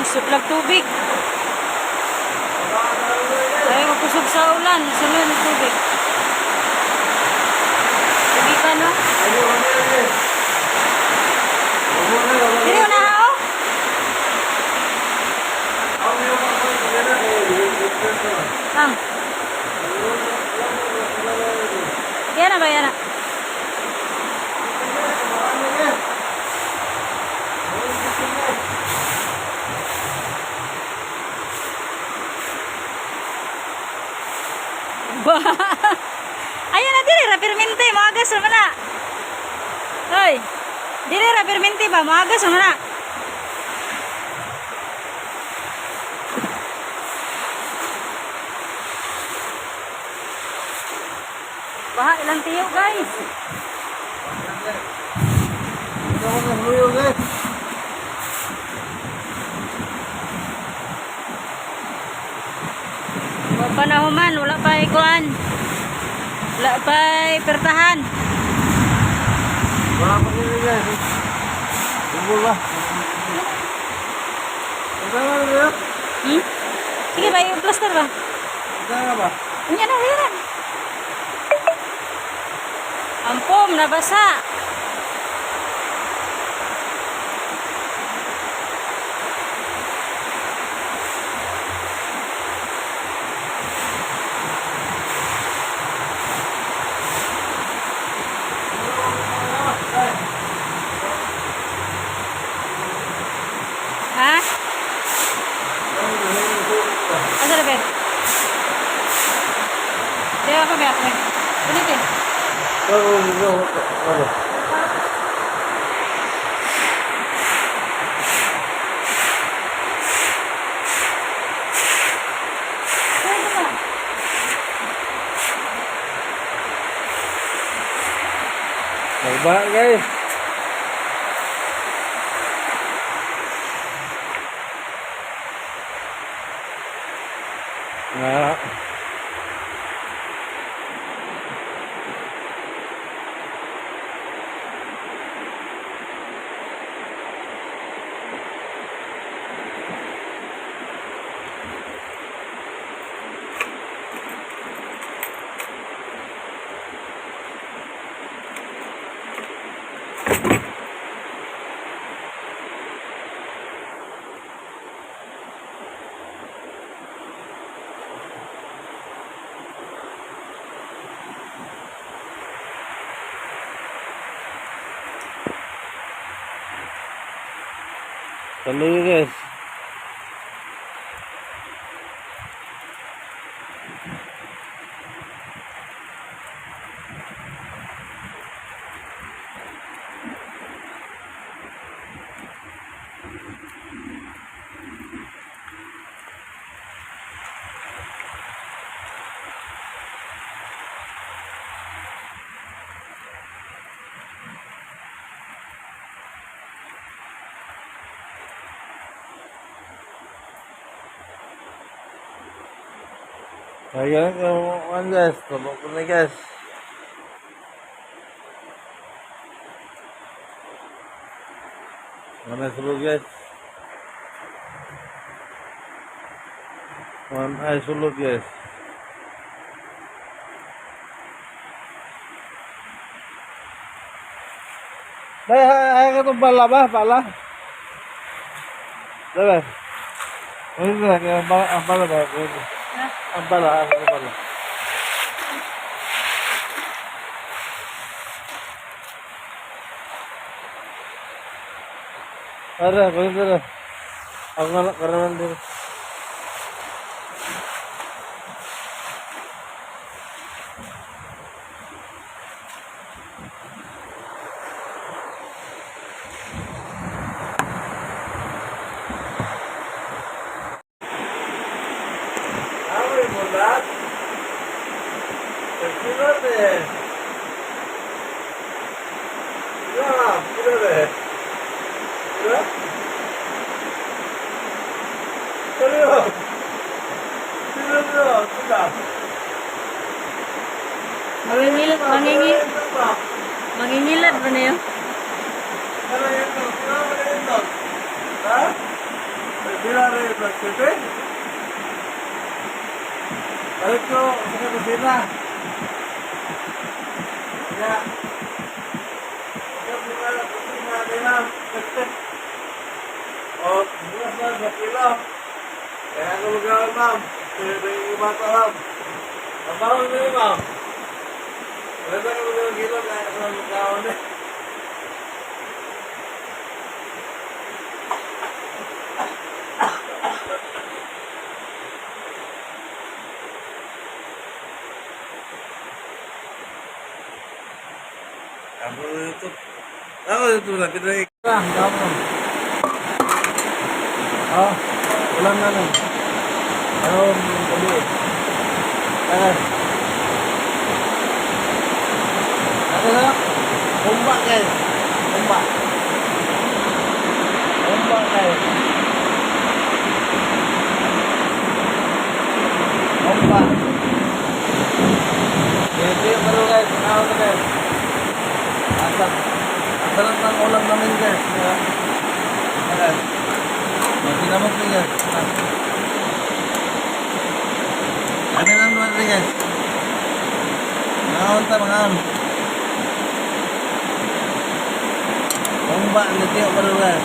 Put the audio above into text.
Kusog lang tubig. Ay, makusog sa ulan. Sulod ng tubig. Sige ka, no? Dili na ha, oh. Ang. Yan na ba, yan na? Ba. Ayan na, dili ra permente, moagas ra man na. Hoy. Dili ra permente ba, moagas ra man na. Baha ilang tiyo, guys. Wa pa na human, wala pa ikuan. Wala pa pertahan. Wala pa nila, guys. Tunggu ba? Ito na ba? Hmm? Sige ba, yung plaster ba? Ito na ba? Unya na, unya na. Ampom, nabasa. Ha? Asa na ba? Di ako ba ako? Ulit eh. Go, go, go, go. Pwede ba? Nagba, guys. Nga. Tuloy, guys. Ayan, yung guys. Tabok ko na, guys. Mana sulod, guys. One ay sulod, guys. Ay, ay, ay, itong bala ba? Bala? Diba? Ayun na, ang bala, ang bala ba? Ha? Ang bala, ang bala. Ara, kunin na. Ako nga karaman din. Abre, ¿verdad? Espérate. Ya, espérate. Ya. Pero, pero, pero, pero. Mangingil, mangingil, mangingilad ba na yun? Ha? Sila rin, nagsipi. Balik ko sa kusina. Kaya, kaya muna kusina ni ma'am. O, bukas na sa kilo. Kaya ako magawa, ma'am. Kaya naging bata, ma'am. Ang bawal na yun, ma'am. Wala ba kayo magawa kilo kaya ako na magawa na. Ako dito. Ako dito na, pinay. Ah, damo. Ah, ulam na nun. Ano, gabi eh. Tara. Ano na? Humba kayo. Humba. Humba kayo. Humba. Ito yung baro guys. Ano na guys? Asap. Ang sarap ng ulam namin guys. Kaya, guys. Magdinamot ni guys. Ano lang naman rin guys. Mga ta mga am. Humba, litiyo pa guys.